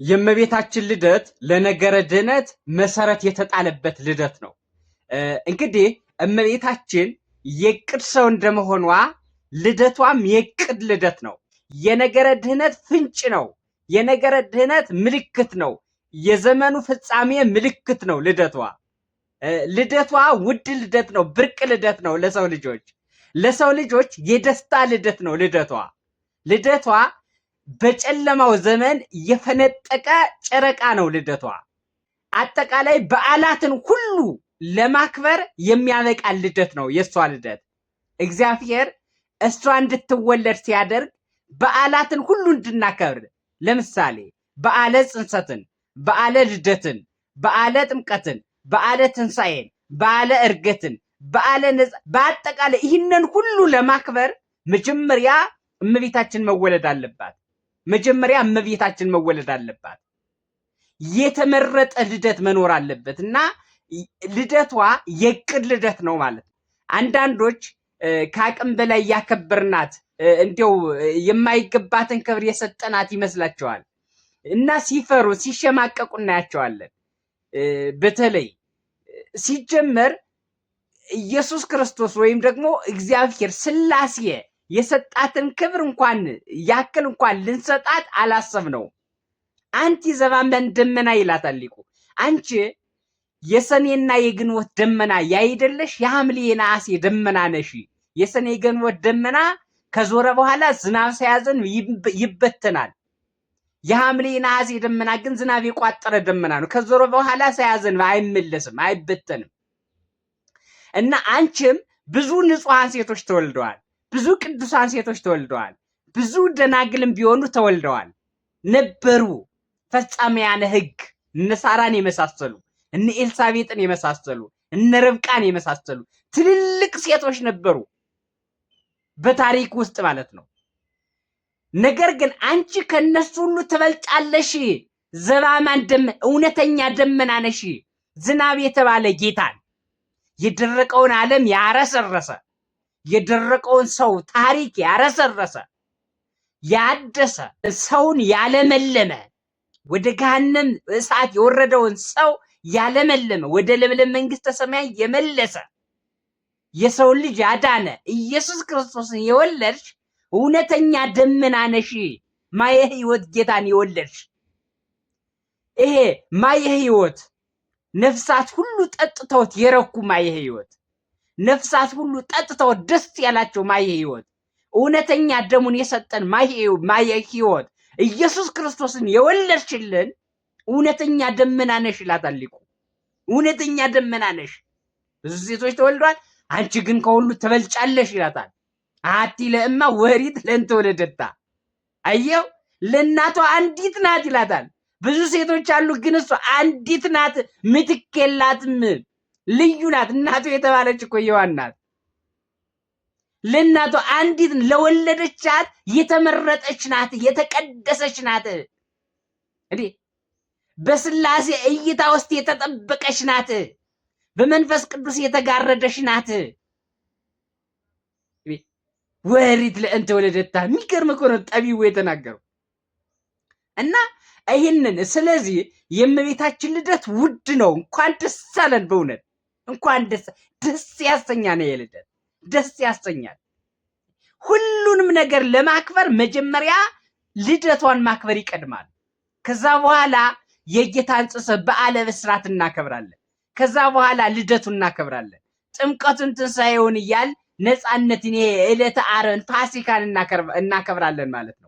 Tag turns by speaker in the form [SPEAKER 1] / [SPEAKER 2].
[SPEAKER 1] የእመቤታችን ልደት ለነገረ ድኅነት መሰረት የተጣለበት ልደት ነው። እንግዲህ እመቤታችን የዕቅድ ሰው እንደመሆኗ ልደቷም የዕቅድ ልደት ነው። የነገረ ድኅነት ፍንጭ ነው። የነገረ ድኅነት ምልክት ነው። የዘመኑ ፍጻሜ ምልክት ነው ልደቷ። ልደቷ ውድ ልደት ነው። ብርቅ ልደት ነው ለሰው ልጆች። ለሰው ልጆች የደስታ ልደት ነው ልደቷ። ልደቷ በጨለማው ዘመን የፈነጠቀ ጨረቃ ነው ልደቷ። አጠቃላይ በዓላትን ሁሉ ለማክበር የሚያበቃ ልደት ነው የእሷ ልደት። እግዚአብሔር እሷ እንድትወለድ ሲያደርግ በዓላትን ሁሉ እንድናከብር፣ ለምሳሌ በዓለ ጽንሰትን፣ በዓለ ልደትን፣ በዓለ ጥምቀትን፣ በዓለ ትንሣኤን፣ በዓለ ዕርገትን፣ በዓለ ነጻ፣ በአጠቃላይ ይህንን ሁሉ ለማክበር መጀመሪያ እመቤታችን መወለድ አለባት። መጀመሪያ እመቤታችን መወለድ አለባት። የተመረጠ ልደት መኖር አለበት እና ልደቷ የዕቅድ ልደት ነው ማለት ነው። አንዳንዶች ከአቅም በላይ ያከበርናት፣ እንዲያው የማይገባትን ክብር የሰጠናት ይመስላቸዋል እና ሲፈሩ ሲሸማቀቁ እናያቸዋለን። በተለይ ሲጀመር ኢየሱስ ክርስቶስ ወይም ደግሞ እግዚአብሔር ሥላሴ የሰጣትን ክብር እንኳን ያክል እንኳን ልንሰጣት አላሰብነውም። አንቲ ዘባመን ደመና ይላታል ሊቁ። አንቺ የሰኔና የግንቦት ደመና ያይደለሽ የሐምሌ የነሐሴ ደመና ነሽ። የሰኔ የግንቦት ደመና ከዞረ በኋላ ዝናብ ሳያዘን ይበተናል። የሐምሌ የነሐሴ ደመና ግን ዝናብ የቋጠረ ደመና ነው። ከዞረ በኋላ ሳያዘን አይመለስም፣ አይበተንም። እና አንቺም ብዙ ንጹሐን ሴቶች ተወልደዋል። ብዙ ቅዱሳን ሴቶች ተወልደዋል። ብዙ ደናግልም ቢሆኑ ተወልደዋል ነበሩ። ፈጻሚያነ ሕግ እነ ሳራን የመሳሰሉ፣ እነ ኤልሳቤጥን የመሳሰሉ፣ እነ ርብቃን የመሳሰሉ ትልልቅ ሴቶች ነበሩ በታሪክ ውስጥ ማለት ነው። ነገር ግን አንቺ ከነሱ ሁሉ ትበልጫለሽ። ዘባማን እውነተኛ ደመና ነሽ። ዝናብ የተባለ ጌታን የደረቀውን ዓለም ያረሰረሰ፣ የደረቀውን ሰው ታሪክ ያረሰረሰ፣ ያደሰ፣ ሰውን ያለመለመ፣ ወደ ገሃነም እሳት የወረደውን ሰው ያለመለመ፣ ወደ ለምለም መንግስተ ሰማይ የመለሰ፣ የሰውን ልጅ ያዳነ ኢየሱስ ክርስቶስን የወለድሽ እውነተኛ ደመና ነሽ። ማየ ሕይወት ጌታን የወለድሽ፣ ይሄ ማየ ሕይወት ነፍሳት ሁሉ ጠጥተውት የረኩ ማየ ሕይወት፣ ነፍሳት ሁሉ ጠጥተውት ደስ ያላቸው ማየ ሕይወት፣ እውነተኛ ደሙን የሰጠን ማየ ሕይወት ኢየሱስ ክርስቶስን የወለድሽልን እውነተኛ ደመና ነሽ ይላታል ሊቁ። እውነተኛ ደመና ነሽ። ብዙ ሴቶች ተወልደዋል፣ አንቺ ግን ከሁሉ ትበልጫለሽ ይላታል። አሐቲ ለእማ ወሪት ለእንተ ወለደታ። አየው፣ ለእናቷ አንዲት ናት ይላታል። ብዙ ሴቶች አሉ፣ ግን እሷ አንዲት ናት፣ ምትክ የላትም፣ ልዩ ናት። እናቱ የተባለች እኮ ሔዋን ናት። ለእናቷ አንዲት ለወለደቻት የተመረጠች ናት፣ የተቀደሰች ናት። እንዴ፣ በስላሴ እይታ ውስጥ የተጠበቀች ናት። በመንፈስ ቅዱስ የተጋረደች ናት። ወሪት ለእንተ ወለደታ። የሚገርም እኮ ነው ጠቢቡ የተናገረው። እና ይህንን ስለዚህ የእመቤታችን ልደት ውድ ነው። እንኳን ደስ አለን። በእውነት እንኳን ደስ ደስ ያሰኛል ነው የልደት ደስ ያሰኛል። ሁሉንም ነገር ለማክበር መጀመሪያ ልደቷን ማክበር ይቀድማል። ከዛ በኋላ የጌታን ጽንሰት በዓለ ብስራት እናከብራለን። ከዛ በኋላ ልደቱን እናከብራለን። ጥምቀቱን፣ ትንሣኤውን እያል ነፃነትን፣ ይሄ ዕለተ ዓርብን ፋሲካን እናከብራለን ማለት ነው።